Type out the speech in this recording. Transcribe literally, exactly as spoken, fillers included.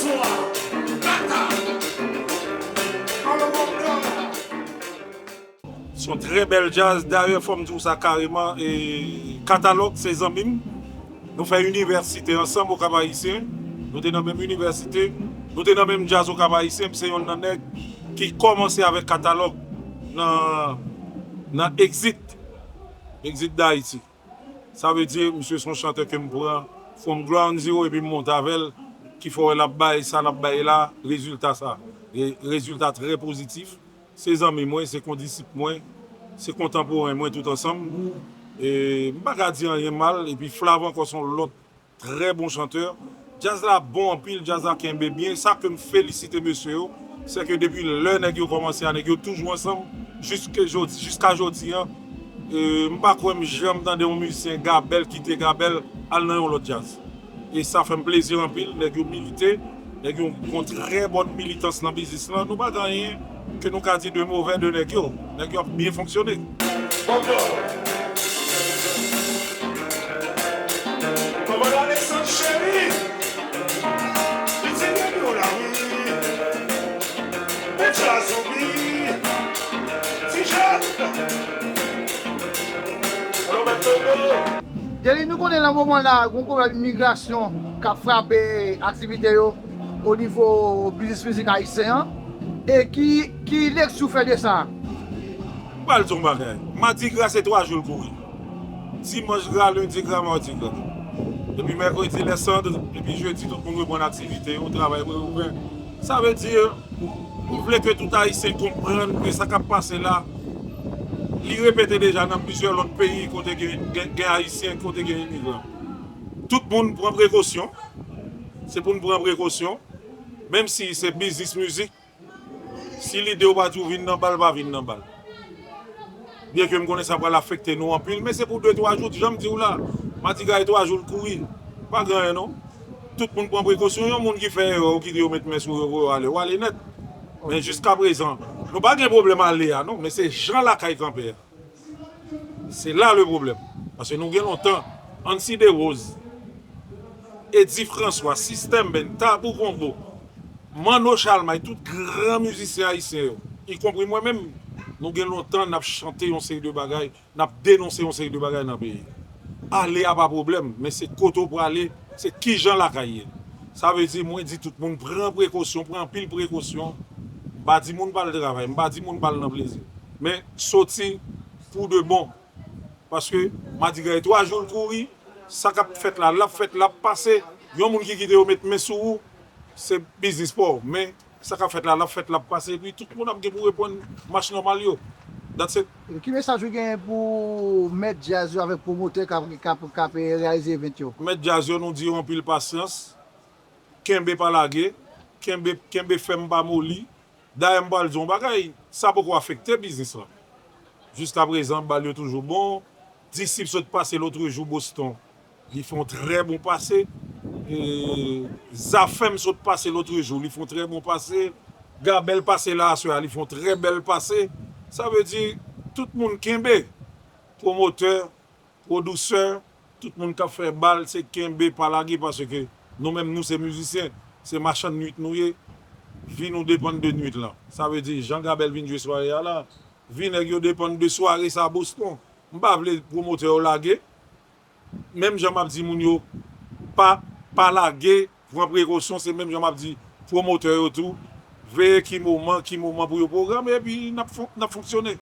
Se yon trè bèl djaz. Dayè, fò m di w sa kareman, e, Katalòg se zanmi m. Nou fè inivèsite ansanm Okap Ayisyen. Nou te nan menm inivèsite. Nou te nan menm djaz Okap Ayisyen. M se yonn nan nèg ki kòmanse avèk Katalòg nan, nan Exit, Exit D'Haïti. Sa vle di, misye se yon chantè ke m pran from ground zero epi m monte avè l, ki fè w wè l ap bay sa l ap bay la, rezilta sa. E rezilta trè pozitif. Se zanmi mwen, se kondisip mwen, se kontanporen mwen tout ansanm. E m pa ka di anyen mal, epi Flav ankò se yon lòt trè bon chantè. Djaz la bon anpil, djaz la kenbe byen. Sa ke m felisite mesye yo, se ke depi lè nèg yo kòmanse a, nèg yo toujou ansanm jiske jodi, jiska jodi an. E, m pa kwè m janm tande yon mizisyen Gabèl kite Gabèl al nan yon lòt djaz. E sa fè m plezi anpil, nèg yo milite, nèg yo gon trè bòn militans nan biznis lan. Nou pa gen anyen ke nou ka di de movè de nèg yo. Nèg yo ap byen fonksyone. Kòmandan Alexandre Chéry, li di nèg yo la wi. Ou djaz ou wi. Ti jèn. Alò mèt Tongo. Deli, nou konnen nan moman la, gon pwoblèm imigrasyon k ap frape aktivite yo o nivo biznis mizik ayisyen an. E ki, ki lekti w fè de sa? M pral di w yon bagay. Madigra se twa jou l kouri. Dimanch gra, lendi gra, madi gra. Epi mèkredi, lè sand, epi jedi, tout moun reprann aktivite yo, travay reouvè. Sa vle di, m vle ke tout Ayisyen konprann ke sa k ap pase la, li repete deja nan plizyè lòt peyi kote gen, gen, gen Ayisyen, kote gen imigran. Tout moun pran prekosyon. Se pou n pran prekosyon. Menm si se biznis mizik, si lidè w pa di w vin nan bal, pa vin nan bal. Byenke m konnen sa pral afekte nou anpil, men se pou de twa jou, jan m di w la, madigra e twa jou l kouri. Pa gen anyen non. Tout moun pran prekosyon, yon moun ki fè erè, ou kite yo met men sou yo, voye w ale, w ale nèt. Men jiska prezan, nou pa gen pwoblèm ale a non, men se jan lakay kanpe a. Se la le pwoblèm. Paske nou gen lontan, Ancy Desroses, Eddy François, System Band, Tabou Combo, Manno Chalmay, tout gran mizisyen ayisyen yo, ikonpri mwen menm, nou gen lontan n ap chante yon seri de bagay, n ap denonse yon seri de bagay nan peyi. Ale a pa pwoblèm, men se kote w prale, se kijan lakay ye. Sa vle di, mwen di tout moun, pran prekosyon, pran anpil prekosyon. M pa di moun pa al travay, m pa di moun pa al nan plezi. Men soti pou de bon. Paske madigra e twa jou l kouri, sa k ap fèt la, l ap fèt, l ap pase. Yon moun ki kite yo met men sou ou, se biznis pa w. Men sa k ap fèt la, l ap fèt, l ap pase. Epi tout moun ap gen pou reprann mach nòmal yo. That's it. Ki mesaj ou gen pou mèt djaz yo avèk pwomotè k ap, k ap, k ap reyalize event yo? Mèt djaz yo, nou di yo anpil pasyans, kenbe pa lage, kenbe, kenbe fèm pa moli. Dayè, m pral di w yon bagay, sa poko afekte biznis lan. Jiska prezan, bal yo toujou bon. Disip sot pase lotrejou Boston, li fè yon trè bon pase. E, Zafèm sot pase lotrejou, li fè yon trè bon pase. Gabèl pase la aswè a, li fè yon trè bèl pase. Sa vle di, tout moun kenbe. Pwomotè, pwodisè, tout moun k ap fè bal, se kenbe pa lage, paske nou menm, nou se mizisyen, se machann nwit nou ye. Vi nou depann de nwit lan. Sa vle di, jan Gabèl vin jwe sware a la, vi nèg yo depann de sware sa Boston. M pa vle pwomotè yo lage. Menm jan m ap di moun yo, pa, pa lage, pran prekosyon, se menm jan m ap di pwomotè yo tou, veye ki moman, ki moman pou yo pwograme, epi n ap fon-, n ap fonksyone.